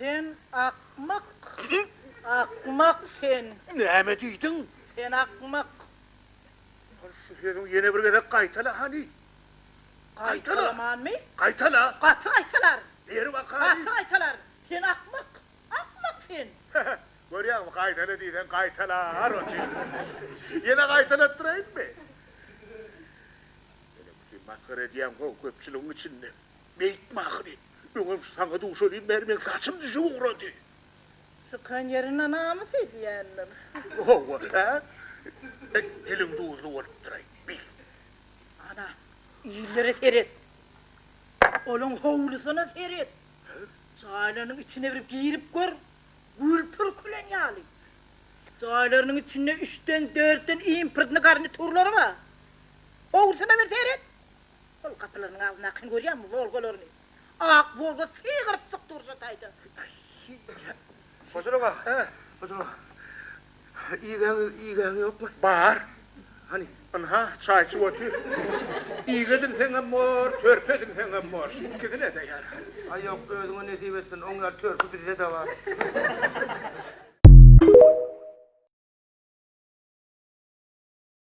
Sen akmak. Akmak sen. Näme diýdiň? Sen akmak. Hol şu sözüňi ýene bir gezek gaýtala hany. Gaýtala. Gaýtalamanmy? Gaýtala. Gaty gaýtalaryn. Beri bakaly. Gaty gaýtalaryn. Sen akmak. Akmak sen. Görýäňmi, gaýtala diýseň gaýtalar otyr. Ýene gaýtalatdyraýynmy? Meni bütin masgara edýäň-how köpçüligiň içinde. Beýtme ahyry. Öňem şu saňa duşalym bäri meň saçym düşüp ugrady. Çykan ýerine namys edýändir. Hawa, hä? Diliň duzly bolupdyr-aý, bil. Ana, illere seret. Olaň howlusyna seret. Jaýlarynyň içine bir girip gör, gül pürkülen ýaly. Jaýlarynyň içinde üçden, dörtden impyrtny garniturlary bar. Howlusyna bir seret. Ol gapylarynyň agzyndakyny görýäňmi, Wolgalaryny. Ak Wolga sygyryp çyk dur şo taýda. Hojalyk aga, hojalyk aga. Iýgäň, iýgäň ýokmy? Bar. Hany? Ynha, çaý içip otyr. Iýgi edinseňem bor, törpi edinseňem bor. Şu ikisine-de ýarar. Aý ýok, özüňe nesip etsin, oň ýaly törpi bizde-de bar.